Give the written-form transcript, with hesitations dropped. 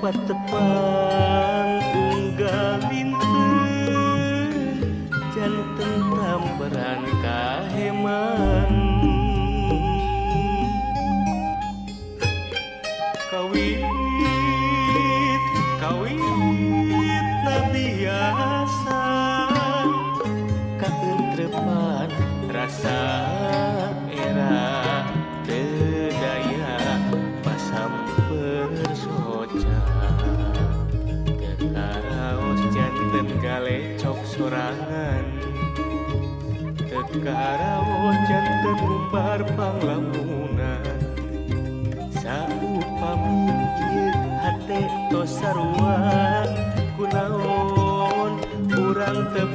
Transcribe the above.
Patepang unggal dinten janten tamperan kaheman. Kawit kawit na biasa kaentrepan rasa era teu daya pasamper soca. Teu karaos janten galecok sorangan, teu karaos janten ngumbar panglamunan. Saupami ieu hate tos sarua, kunaon urang teu